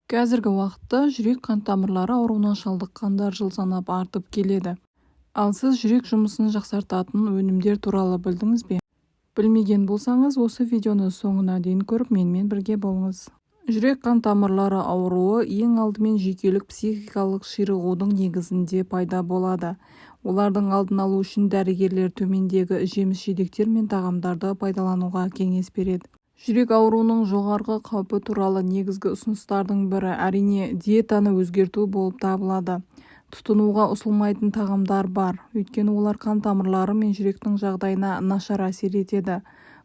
Қазіргі уақытта жүрек-қан тамырлары ауруына шалдыққандар жыл санап артып келеді. Ал сіз жүрек жұмысын жақсартатын өнімдер туралы білдіңіз бе? Білмеген болсаңыз, осы видеоны соңына дейін көріп, менімен бірге болыңыз. Жүрек-қан тамырлары ауруы ең алдымен жүйкелік психикалық ширығудың негізінде пайда болады. Олардың алдын алу үшін дәрігерлер төмендегі жеміс-жидектер мен тағамдарды пайдалануға кеңес береді. Жүрек ауруының жоғарғы қаупі туралы негізгі ұсыныстардың бірі, әрине, диетаны өзгерту болып табылады. Тұтынуға ұсынылмайтын тағамдар бар, өйткені олар қан тамырлары мен жүректің жағдайына нашар әсер етеді.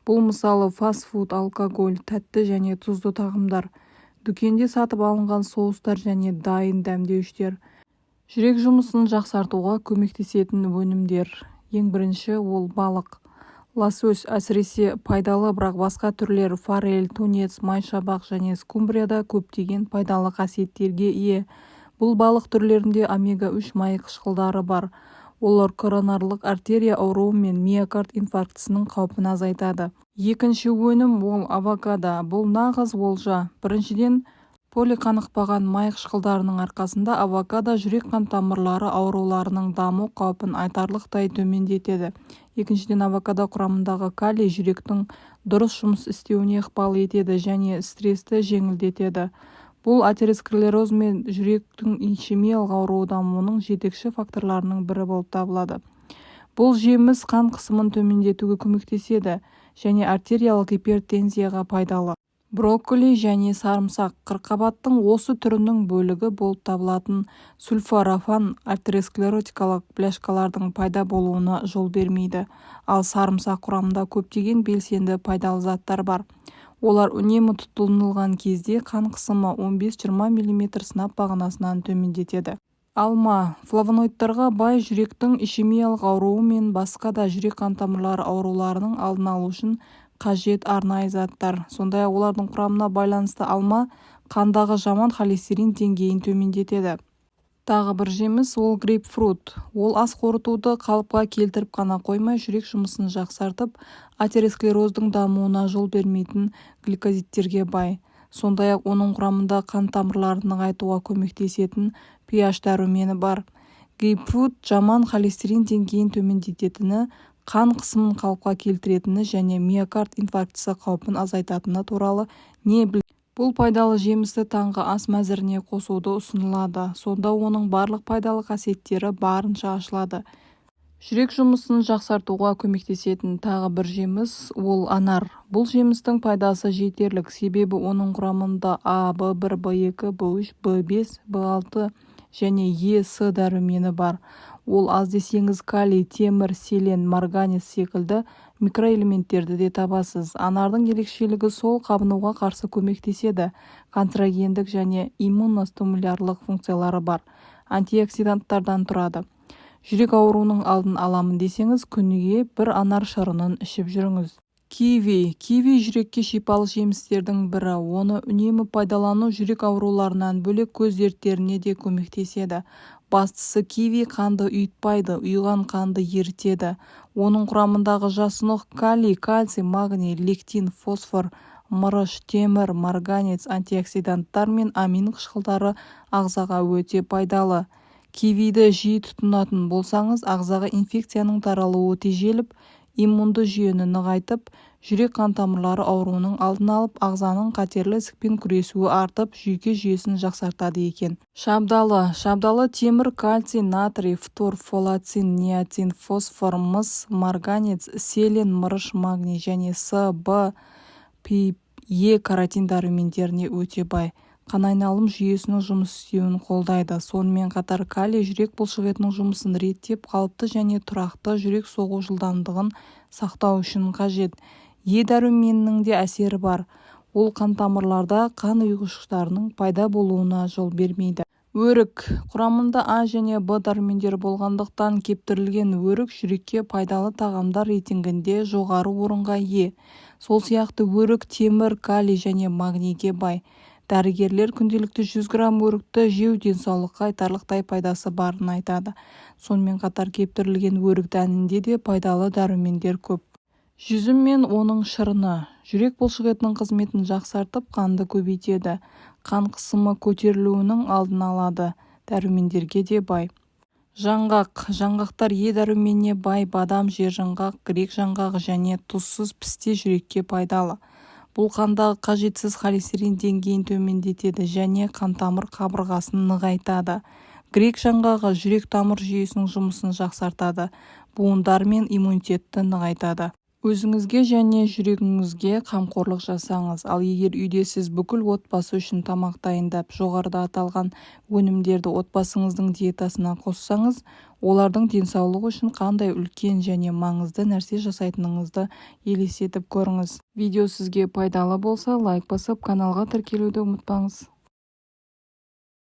Бұл, мысалы, фастфуд, алкоголь, тәтті және тұзды тағамдар, дүкенде сатып алынған соустар және дайын дәмдеуіштер. Жүрек жұмысын жақсартуға көмектесетін өнімдер. Ең бірінші ол балық. Лосось әсіресе пайдалы, бірақ басқа түрлер форель, тунец, майшабақ және скумбрия да көптеген пайдалы қасиеттерге ие. Бұл балық түрлерінде омега-3 май қышқылдары бар. Олар коронарлық артерия ауруы мен миокард инфарктісінің қаупін азайтады. Екінші өнім ол авокадо. Бұл нағыз олжа. Біріншіден, полиқанықпаған май қышқылдарының арқасында авокадо жүрек-қан тамырлары ауруларының даму қаупін айтарлықтай төмендетеді. Екіншіден, авокадо құрамындағы калий жүректің дұрыс жұмыс істеуіне ықпал етеді және стрессті жеңілдетеді. Бұл атеросклероз мен жүректің ишемиялық ауруы дамуының жетекші факторларының бірі болып табылады. Бұл жеміс қан қысымын төмендетуге көмектеседі және артериялық гипертензияға пайдалы. Брокколи және сарымсақ. Қырыққабаттың осы түрінің бөлігі болып табылатын сульфорафан атеросклеротикалық бляшкалардың пайда болуына жол бермейді. Ал сарымсақ құрамында көптеген белсенді пайдалы заттар бар. Олар үнемі тұтынылған кезде қан қысымы 15-20 мм сынап бағанасынан төмендетеді. Алма. Флавоноидтарға бай жүректің ишемиялық ауруы мен басқа да жүрек-қан тамырлары ауруларының алдын алу үшін қажет арнайы заттар. Сондай-ақ олардың құрамына байланысты алма қандағы жаман холестерин деңгейін төмендетеді. Тағы бір жеміс ол грейпфрут. Ол ас қорытуды қалыпқа келтіріп қана қоймай, жүрек жұмысын жақсартып, атеросклероздың дамуына жол бермейтін гликозидтерге бай. Сондай-ақ оның құрамында қан тамырларын нығайтуға көмектесетін pH дәрумені бар. Грейпфрут жаман холестерин деңгейін төмендететіні, қан қысымын қалыпқа келтіретіні және миокард инфарктісі қаупін азайтатыны туралы не Бұл пайдалы жемісті таңғы ас мәзіріне қосуды ұсынылады. Сонда оның барлық пайдалы қасиеттері барынша ашылады. Жүрек жұмысын жақсартуға көмектесетін тағы бір жеміс ол анар. Бұл жемістің пайдасы жетерлік, себебі оның құрамында А, В1, В2, В3, В5, В6 және Е, С дәрумені бар. Ол аз десеңіз, калий, темір, селен, марганец секілді микроэлементтерді де табасыз. Анардың ерекшелігі сол, қабынуға қарсы көмектеседі, канцерогендік және иммуностимулярлық функциялары бар антиоксиданттардан тұрады. Жүрек ауруының алдын аламын десеңіз, күніге бір анар шырынын ішіп жүріңіз. Киви. Киви жүрекке шипалы жемістердің бірі. Оны үнемі пайдалану жүрек ауруларынан бөлек көз дерттеріне де көмектеседі. Бастысы, киви қанды ұйытпайды, ұйыған қанды ерітеді. Оның құрамындағы жасұнық, калий, кальций, магний, лектин, фосфор, мырыш, темір, марганец, антиоксиданттар мен амин қышқылдары ағзаға өте пайдалы. Кивиді жиі тұтынатын болсаңыз, ағзаға инфекцияның таралуы тежеліп, иммунды жүйені нығайтып, жүрек-қан тамырлары ауруының алдын алып, ағзаның қатерлі ісікпен күресуі артып, жүйке жүйесін жақсартады екен. Шабдалы. Шабдалы темір, кальций, натрий, фтор, фолацин, ниацин, фосфор, мыс, марганец, селен, мырыш, магний және С, Б, П, Е каротин дәрумендеріне өте бай. Қан айналым жүйесінің жұмыс істеуін қолдайды. Сонымен қатар калий жүрек бұлшықетінің жұмысын реттеп, қалыпты және тұрақты жүрек соғу жылдамдығын сақтау үшін қажет. Е дәруменінің де әсері бар. Ол қантамырларда қан ұйғышықтарының пайда болуына жол бермейді. Өрік. Құрамында А және Б дәрумендері болғандықтан, кептірілген өрік жүрекке пайдалы тағамдар рейтингінде жоғары орынға ие. Сол сияқты өрік темір, калий және магнийге бай. Дәрігерлер күнделікті 100 грамм өрікті жеу денсаулыққа айтарлықтай пайдасы барын айтады. Сонымен қатар кептірілген өрік дәнінде де пайдалы дәрумендер көп. Жүзім мен оның шырыны. Жүрек бұлшықетінің қызметін жақсартып, қанды көбейтеді. Қан қысымы көтерілуінің алдын алады. Дәрумендерге де бай. Жаңғақ. Жаңғақтар Е дәруменіне бай бадам, жержаңғақ, грек жаңғағы және тұзсыз пісте жүрекке пайдалы. Бұл қандағы қажетсіз холестерин деңгейін төмендетеді және қантамыр қабырғасын нығайтады. Грек жаңғағы жүрек-тамыр жүйесінің жұмысын жақсартады, буындар мен иммунитетті нығайтады. Өзіңізге және жүрегіңізге қамқорлық жасаңыз. Ал егер үйде сіз бүкіл отбасы үшін тамақ дайындап, жоғарыда аталған өнімдерді отбасыңыздың диетасына қоссаңыз, олардың денсаулығы үшін қандай үлкен және маңызды нәрсе жасайтыныңызды елестетіп көріңіз. Видео сізге пайдалы болса, лайк басып, каналға тіркелуді ұмытпаңыз.